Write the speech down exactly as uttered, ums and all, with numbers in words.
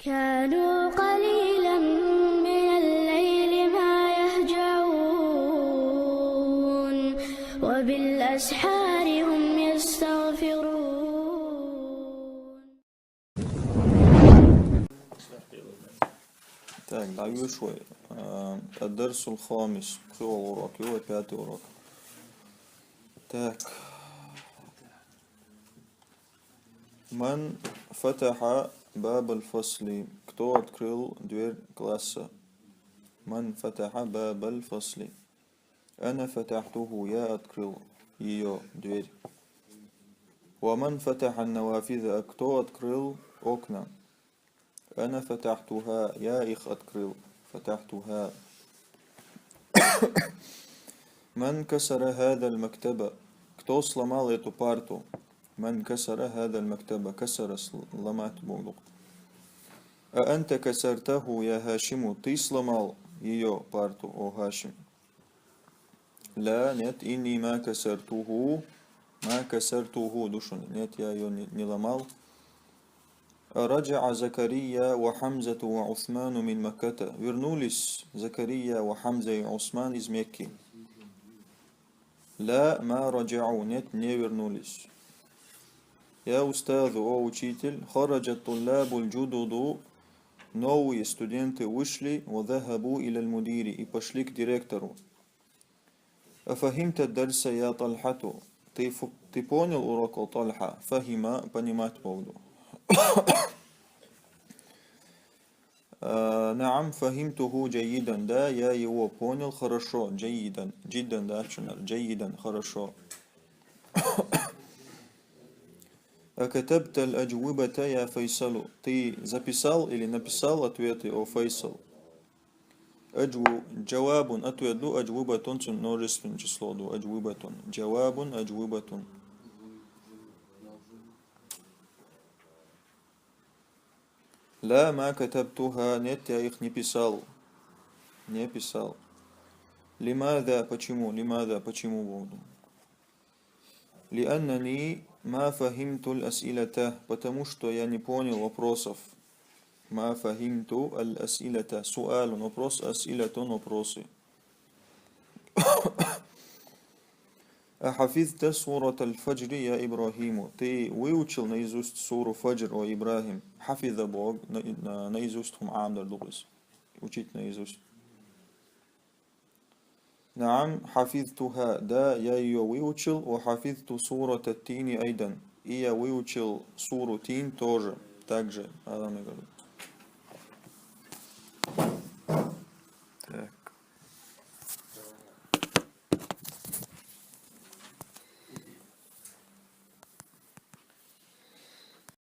كانوا قليلا من الليل ما يهجعون وبالأسحار هم يستغفرون. Так, дагьюш вай. Э, الدرس الخامس. Кхыйола урок ю вай, пятый урок. Так. من فتح باب الفصل? Кто открыл дверь класса? من فتح باب الفصل؟ أنا فتحته, я открыл её дверь. ومن فتح النوافذ? А кто открыл окна? أنا فتحتها, я их открыл. فتحتها. من كسر هذا المكتب? Кто сломал эту парту? من كسر هذا المكتب؟ كسر, сломать болду. أأنت كسرته يا هاشم? Ты сломал её парту, о Хашим? لا, нет, إني ما كسرته, ما كسرته, душу, нет, я её не, не ломал. رجع زكريا وحمزة وعثمان من مكة. Вернулись Закария, ва Хамза и Усман из Мекки. لا, ما رجعوا, нет, не вернулись. يا أستاذ, о учитель, خرج الطلاب الجدد, новые студенты вышли, وذهبوا إلى المدير, и пошли к директору. أفهمت الدرس يا طلحة؟ Ты, фу- ты понял урок, о Тальха? فهم, понимать болду. Э, نعم, فهمته جيدا. Да, я его понял хорошо. جيدا. جدا, да, чунар. جيدا, хорошо. أكتبت الأجوبة يا فيصل? Ты записал или написал ответы, о Файсал? أجو- جواب, ответ ду, أجوبة, цун множественное число ду, أجوبة. جواب, أجوبة. لا, ما كتبتها, нет, я их не писал. Не писал. لماذا, почему? لماذا, почему болду? لأنني ما فهمت الأسئلة, потому что я не понял вопросов. ما فهمت الأسئلة. سؤال, вопрос, أسئلة, вопросы. أحفظت سورة الفجر يا إبراهيم? Ты выучил наизусть суру Фаджр, о Ибрахим? حفظ болду, на- на- наизусть хӀама Ӏамадар ду из. Учить наизусть. نعم, حفظتها. Да, я её выучил. وحفظت سورة التين أيضا. И я выучил суру Тин тоже. Также, адамы говорят.